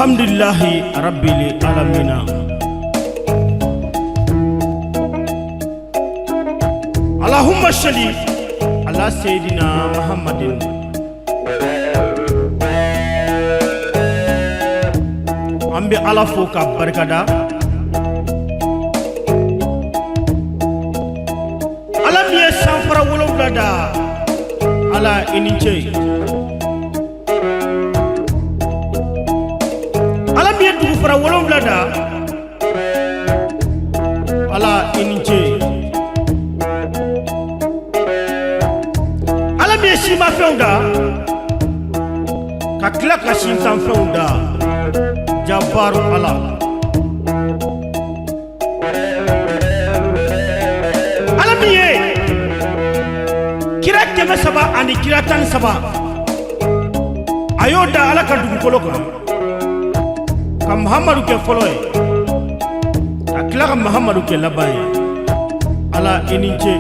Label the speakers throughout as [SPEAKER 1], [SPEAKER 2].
[SPEAKER 1] Alhamdulillahi rabbil alamina. Allahumma salli ala sayyidina Muhammadin. An bɛ Ala fo ka barikada. Ala min ye sanfara 7 da, Ala i ni ce. Ala min ye dugufara 7 da, Ala i ni ce. Ala min ye simafɛnw da ka tila ka sintanfɛnw da, Jabaru Ala. Ala min ye kira 300 ani kira 13 a y'o da Ala ka dugukolo kan, ka Mahamadu kɛ fɔlɔ ye, ka tila ka Mahamadu kɛ laban ye. Ala i ni ce.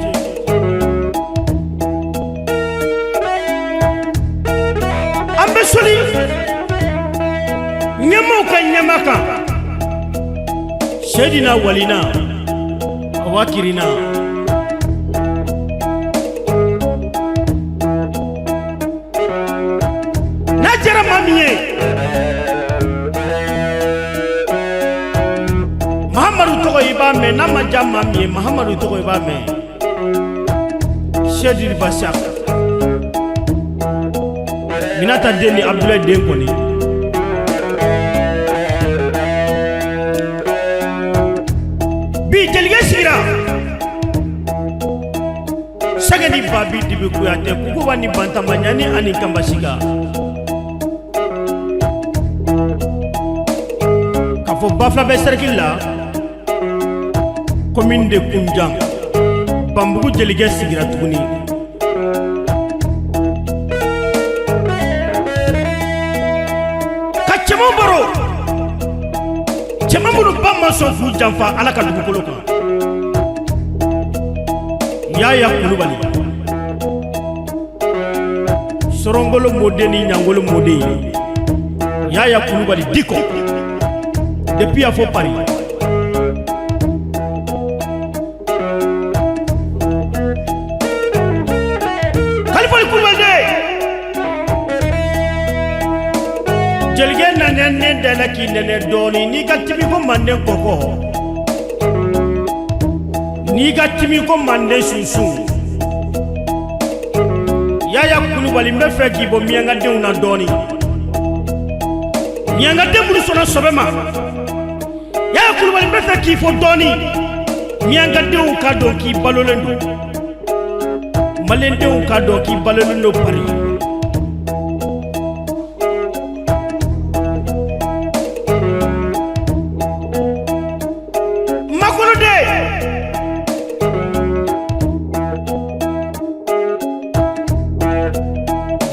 [SPEAKER 1] An bɛ soli ɲɛmaaw ka ɲɛmaa kan, Seydina Walina Awakirina. N'a diyara maa min ye, Mahamadu tɔgɔ i b'a mɛn. N'a ma diya maa min ye, Mahamadu tɔgɔ i b'a mɛn. Sɛdiri Basiak Minata den ni Abdulayi den kɔni. Bi jelikɛ sigira Sɛgɛ ni Babi Dibi Kuyatɛ Kukuba ni Bantama Ɲani ani Kanbasiga. K'a fɔ Bafulabɛ cercle la, commune de Kunjan, Banbugu jelikɛ sigira tuguni. Ka cɛman baro, cɛman minnu ba ma sɔn k'u janfa Ala ka dugukolo kan. Yaya Kulubali, Sorongolo mɔden ni Ɲangolo mɔden, Yaya Kulubali Diko depuis a fɔ Paris. Kalifali Kulubali de jelikɛ nana ne dala k'i nɛnɛ dɔɔni n'i ka timi ko manden kɔkɔ, n'i ka timi ko manden sunsun. Yaya Kulubali, n bɛ fɛ k'i bɔ miyankadenw na dɔɔni, miyankaden minnu sɔnna sɔbɛ ma. Yaya Kulubali, n bɛ fɛ k'i fɔ dɔɔni, miyankadenw ka dɔn k'i balolen don, maliyɛndenw ka dɔn k'i balolen don Paris. Makɔnɔden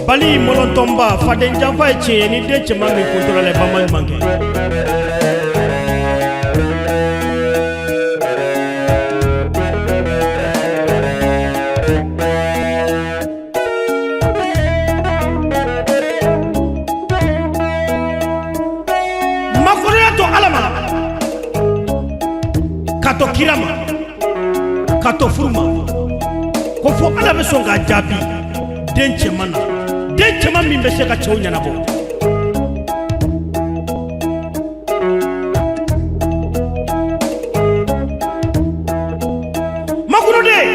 [SPEAKER 1] Bali mɔlɔntɔnba, faden janfa ye tiɲɛ ye. Ni den cɛman min kuntora la, i ba ma ɲuman kɛ. Makɔnɔya to Ala ma, ka to kira ma, ka to furu ma, ko fo Ala bɛ sɔn k'a jaabi den cɛman na, den cɛman min bɛ se ka cɛw ɲɛnabɔ. Makɔnɔden,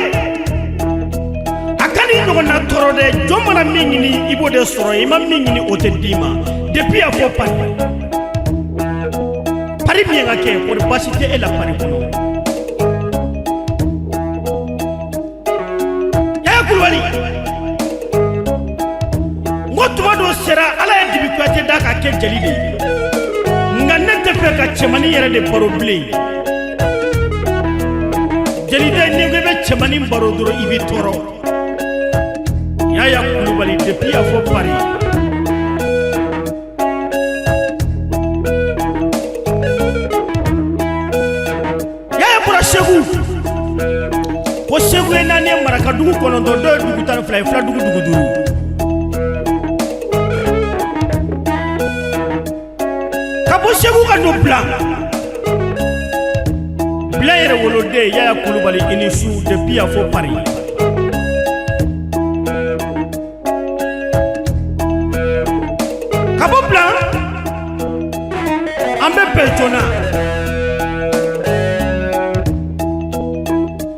[SPEAKER 1] a kan'i ɲɔgɔnna tɔɔrɔ dɛ. Jɔn mana min ɲini, i b'o de sɔrɔ. I ma min ɲini, o tɛ d'i ma. Depuis a fɔ Paris, Paris min ka kɛ, kɔni baasi tɛ e la Paris kɔnɔ. Yaya Kulubali, n ko tuma dɔ sera, Ala ye Dibi Kuyate da k'a kɛ jeli de ye, nka ne tɛ fɛ ka cɛmannin yɛrɛ de baro bilen. Jeliden, n'i ko i bɛ cɛmannin baro dɔrɔn, i b'i tɔɔrɔ. Yaya Kulubali depuis a fɔ Paris. Yaya bɔra Segu, ko Segu ye naani ye, marakadugu 9, dɔw ye dugu 12 ye, filadugu dugu 5. Ka bɔ Segu ka don Bilan. Bilan yɛrɛ woloden Yaya Kulubali, i ni su depuis yan fo Paris. Ka bɔ Bilan, an bɛ Bɛjɔna.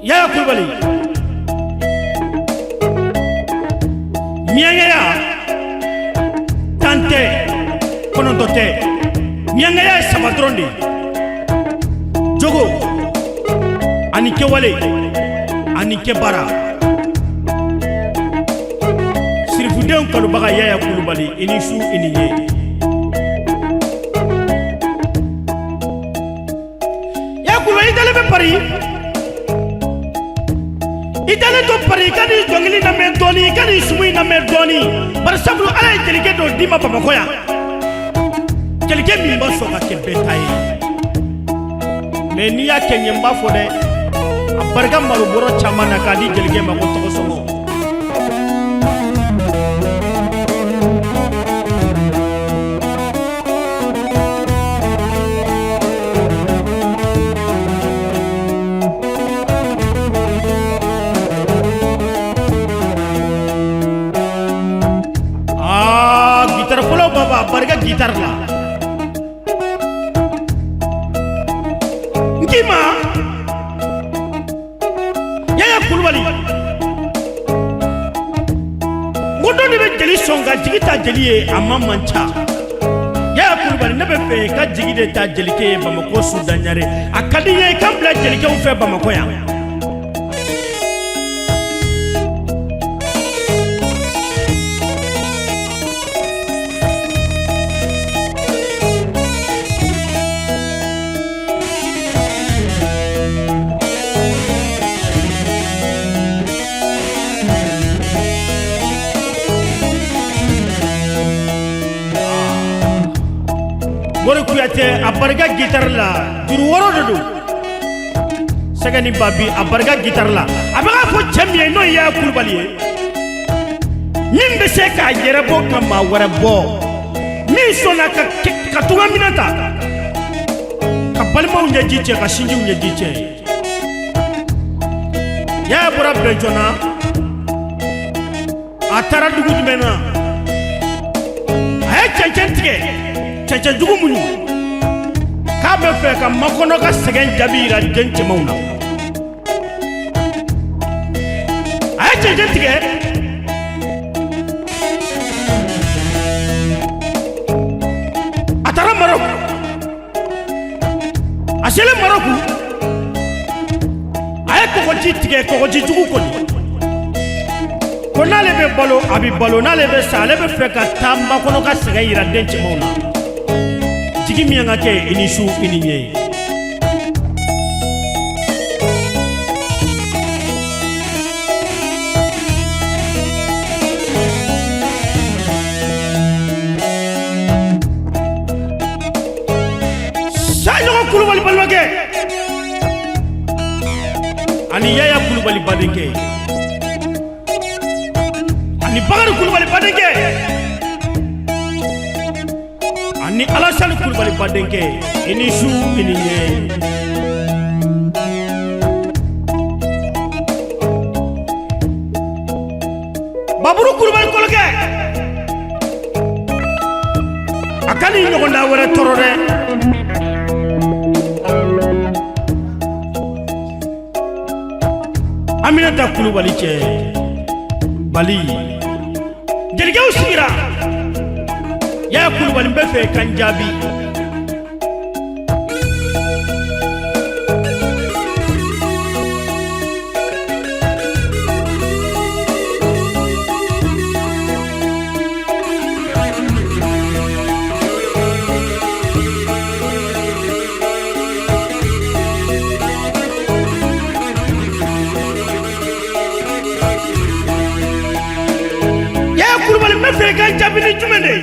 [SPEAKER 1] Yaya Kulubali, miyankaya 10 tɛ, 9 tɛ, miyankaya ye 3 dɔrɔn de ye: jogo ani kɛwale ani kɛbaara. Sirifudenw kanubaga Yaya Kulubali, i ni su, i ni ɲɛ. Yaya Kulubali, i dalen bɛ Paris, i dalen to Paris, i ka nin dɔnkili lamɛn dɔɔni, i ka nin sumu in lamɛn dɔɔni. Bari sabula Ala ye jelikɛ dɔ d'i ma Bamakɔ yan, jelikɛ min b'a sɔn ka kɛ bɛɛ ta ye. Mais n'i y'a kɛ ɲɛ, n b'a fɔ dɛ, a barika malo bɔrɔ caman na k'a di jelikɛ ma ko tɔgɔ sɔngɔ. Aa, gitari fɔlɔ baba, a barika gitari la. N k'i ma, Yaya Kulubali, n ko dɔ de bɛ jeli sɔn ka jigi ta jeli ye, a ma man ca. Yaya Kulubali, ne bɛ fɛ i ka jigi de ta jelikɛ ye Bamakɔ Sudaɲare. A ka di n ye i ka n bila jelikɛw fɛ Bamakɔ yan. Mori Kuyatɛ, a barika gitari la, juru 6 de don. Sɛgɛ ni babi, a barika gitari la. A bɛ k'a fɔ cɛ min ye, n'o ye Yaya Kulubali ye, min bɛ se k'a yɛrɛ bɔ ka maa wɛrɛ bɔ, min sɔnna ka tunga minɛn ta ka balimaw ɲɛji cɛ, ka sinjiw ɲɛji cɛ. Yaya bɔra Bɛnjɔna, a taara dugu jumɛn na? A ye cɛncɛn tigɛ, cɛncɛn jugu muɲu k'a bɛ fɛ ka makɔnɔ ka sɛgɛn jaabi yira den cɛmanw na. A ye cɛncɛn tigɛ, a taara Marɔku. A selen Marɔku, a ye kɔgɔji tigɛ, kɔgɔji jugu kɔni, ko n'ale bɛ balo, a bɛ balo, n'ale bɛ sa, ale bɛ fɛ ka taa makɔnɔ ka sɛgɛn yira den cɛmanw na. Jigi min ka kɛ, i ni su, i ni ɲɛ. Saɲɔgɔn Kulubali balimakɛ ani Yaya Kulubali badenkɛ ani Bakari Kulubali badenkɛ ani Alasani Kulubali badenkɛ, i ni su, i ni ɲɛ. Baburu Kulubali kɔlɔkɛ, a ka nin ɲɔgɔnda wɛrɛ tɔɔrɔ dɛ. Aminata Kulubali cɛ bali, jelikɛw sigira. Yaya Kulubali, n bɛ fɛ ka n jaabi. Yaya Kulubali, n bɛ fɛ i ka n jaabi ni jumɛn de ye?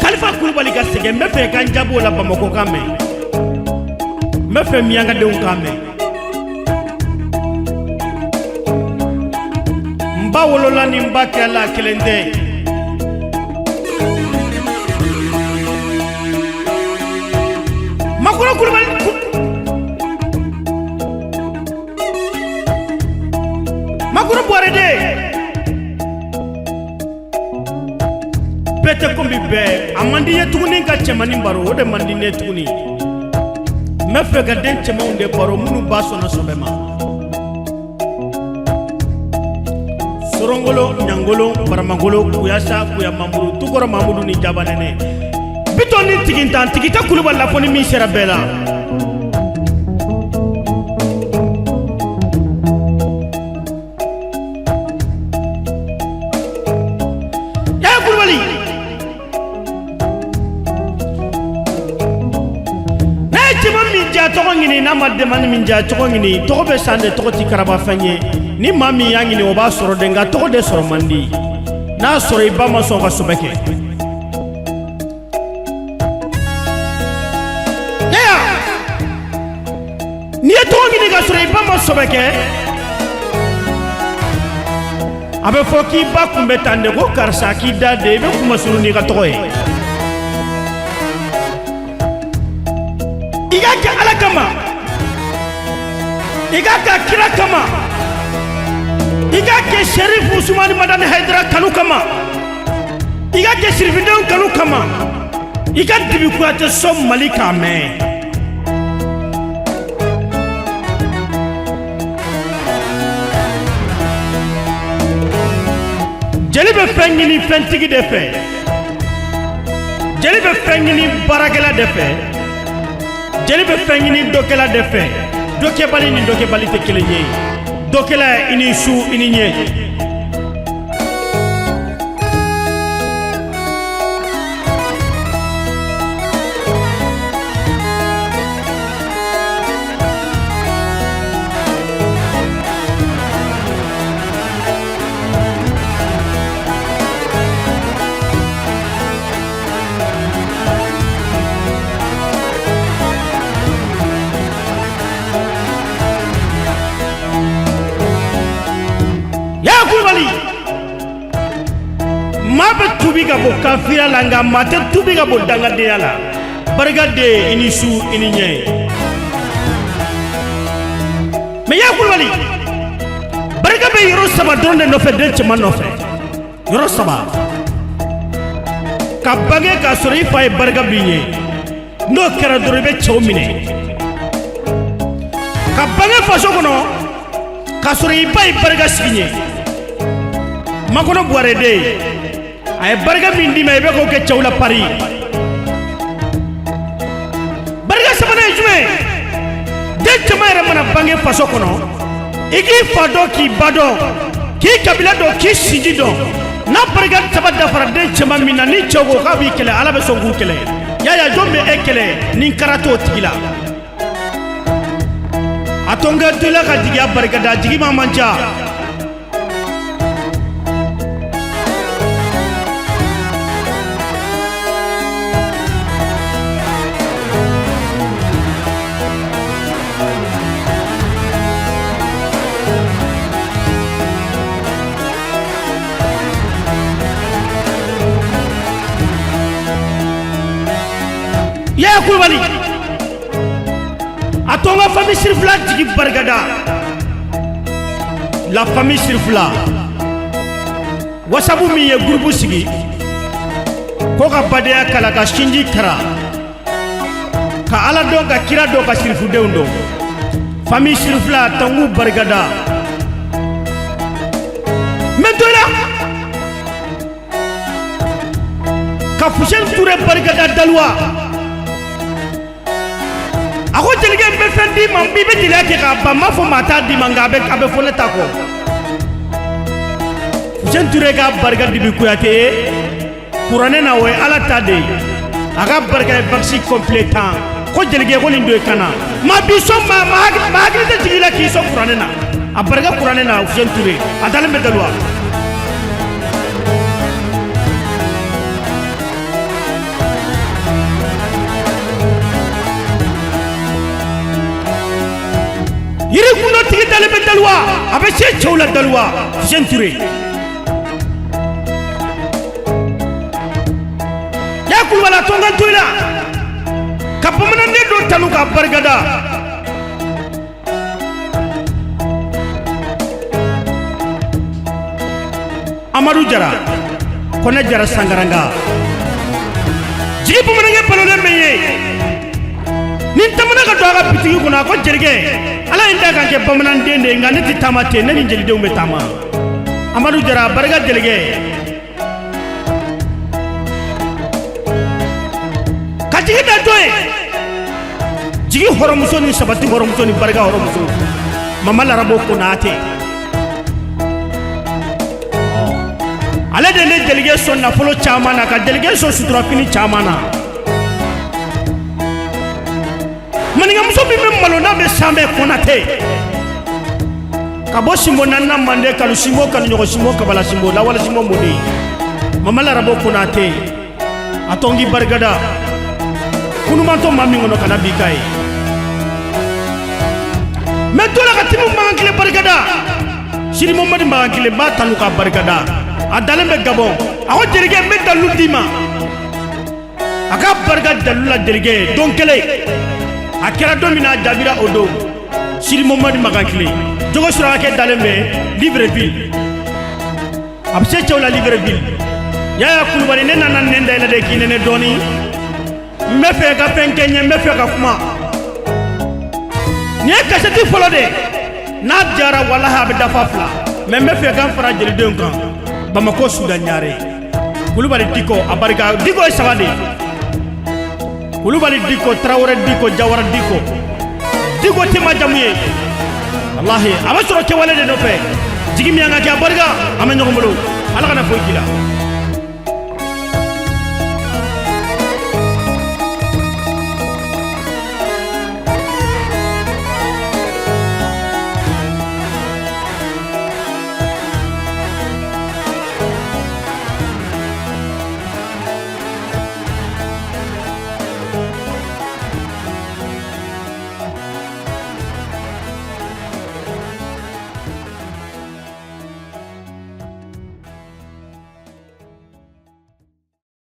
[SPEAKER 1] Kalifa Kulubali ka sɛgɛn, n bɛ fɛ i ka n jaabi o la Bamakɔ ka mɛn, n bɛ fɛ miyankadenw k'a mɛn. N ba wolola ni n ba kɛla kelen tɛ. Buwarɛden bɛɛ tɛ komi bɛɛ. A man di n ye tuguni ka cɛmannin baro, o de man di ne ye tuguni. N bɛ fɛ ka den cɛmanw de baro, minnu ba sɔnna sɔbɛ ma. Sorongolo, ɲangolo, baramangolo, kuyasa, kuyamamuru, tukɔrɔ mamudu ni jabanɛnɛ, bitɔn ni tigintan, tigita kulubali la fɔ ni min sera bɛɛ la. Yaya Kulubali n'a ye cɛman min diya tɔgɔ ɲini, n'a ma denmani min diya tɔgɔ ɲini. Tɔgɔ bɛ san de, tɔgɔ ti karabafɛn ye. Ni maa min y'a ɲini, o b'a sɔrɔ de, nka tɔgɔ de sɔrɔ man di. N'a sɔrɔ i ba ma sɔn ka sɔbɛ kɛ. Yaya, n'i ye tɔgɔ ɲini ka sɔrɔ i ba ma sɔbɛ kɛ, a bɛ fɔ k'i ba kun bɛ tan de, ko karisa k'i da de, i bɛ kunmasuru n'i ka tɔgɔ ye. I k'a kɛ Ala kama, i k'a kɛ kira kama, i k'a kɛ Sɛrifu Usumani Madani Hayidara kanu kama, i k'a kɛ sirifidenw kanu kama. I ka Dibi Kuyatɛ sɔn Mali k'a mɛn. Jeli bɛ fɛn ɲini fɛntigi de fɛ, jeli bɛ fɛn ɲini baarakɛla de fɛ, jeli bɛ fɛn ɲini dɔkɛla de fɛ. Dɔkɛbali ni dɔkɛbali tɛ kelen ye. Dɔkɛla, i ni su, i ni ɲɛ. Yaya Kulubali, maa bɛ tubi ka bɔ kafiriya la, nka maa tɛ tubi ka bɔ dangadenya la. Barika de, i ni su, i ni ɲɛ. Mɛ Yaya Kulubali, barika bɛ yɔrɔ saba dɔrɔn de nɔfɛ, den cɛman nɔfɛ, yɔrɔ saba. Ka bange k'a sɔrɔ i fa ye barika b'i ye, n'o kɛra dɔrɔn i bɛ cɛw minɛ. Ka bange faso kɔnɔ k'a sɔrɔ i ba ye barika sigi ɲɛ. Makɔnɔ Buwarɛden, a ye barika min d'i ma, i bɛ k'o kɛ cɛw la pari. Barika sabanan ye jumɛn ye? Den cɛman yɛrɛ mana bange faso kɔnɔ, i k'i fa dɔn, k'i ba dɔn, k'i kabila dɔn, k'i sinji dɔn. N'a barika saba dafara den cɛman min na, ni cɛw ko k'a b'i kɛlɛ, Ala bɛ sɔn k'u kɛlɛ. Yaya, jɔn bɛ e kɛlɛ ni kara t'o tigi la? A to n ka to i la ka jigiya barikada, jigi ma man ca. Yaya Kulubali, a to n ka famille Sirifila jigi barikada. La famille Sirifila, wasabu min ye gurupu sigi ko ka badenya kala, ka sinji kara, ka Ala dɔn, ka kira dɔn, ka sirifudenw dɔn. Famille Sirifila tangu barikada. N bɛ to i la ka Fuseni Ture barikada. Daluwa a ko jelikɛ, n bɛ fɛn d'i ma, i bɛ jeliya kɛ k'a ban. N m'a fɔ maa t'a d'i ma, nka a bɛ fɔ ne ta kɔ. Fuseni Ture ka barika Dibi Kuyate ye kuranɛ na, o ye Ala ta de ye. A ka barika ye bakisi complet 10. Ko jelikɛ, ko nin don i kana maa b'i sɔn, maa maa hakili tɛ jigin i la k'i sɔn kuranɛ na. A barika kuranɛ na, Fuseni Ture, a dalen bɛ Daluwa. Yiri kundotigi dalen bɛ Daluwa, a bɛ se cɛw la Daluwa, Fuseni Ture. Ya Kulubali, a to n ka to i la ka bamananden dɔ tanu k'a barikada. Amadu Jara, Kɔnɛ Jara Sangaranga, jigi bamanankɛ balolen bɛ ye. Ni n taamana ka don a ka bitigi kɔnɔ, a ko jelikɛ, Ala ye n da ka kɛ bamananden de ye, nka ne tɛ taama ten, ne ni jelidenw bɛ taama. Amadu Jara, barika jelikɛ. Ka jigi da jɔn ye? Jigi hɔrɔnmuso ni sabati hɔrɔnmuso ni barika hɔrɔnmuso, Mama Larabo Konate, ale de ne jelikɛ sɔn nafolo caman na, ka jelikɛ sɔn suturafini caman na. Maninkamuso min bɛ malo n'a bɛ sanbɛ, Konate, ka bɔ sinbo naaninan mande, kanu sinbo, kanu ɲɔgɔn sinbo, kabala sinbo, lawale sinbo, mɔden, Mama Larabo Konate, a tɔngi barikada kunumantɔ maa min kɔnɔ kana bi k'a ye. Mɛ to la ka timu makan kile barikada, Sidi Mamadi makan kile, n b'a tanu k'a barikada. A dalen bɛ Gabɔn. A ko jelikɛ, n bɛ dalilu d'i ma. A ka barika dalilu la jelikɛ ye don kelen, a kɛra don min na, a jaabira o don. Sidi Mamadi makan kile jogo surakakɛ dalen bɛ Libreville, a bɛ se cɛw la Libreville. Yaya Kulubali, ne nana nɛn da i la de k'i nɛnɛ dɔɔni. N bɛ fɛ ka fɛn kɛ n ye, n bɛ fɛ ka kuma. Nin ye kasɛti fɔlɔ de, n'a diyara, walahi a bɛ dafa fila. Mɛ n bɛ fɛ ka n fara jelidenw kan Bamakɔ, Sudan Ɲare, Kulubali Diko, a barika Diko ye saba de ye: Kulubali Diko, Tarawele Diko, Jawara Diko. Diko tɛ ma jamu ye, walahi a bɛ sɔrɔ kɛwale de nɔfɛ. Jigi min ka kɛ, a barika, an bɛ ɲɔgɔn bolo. Ala kana foyi k'i la.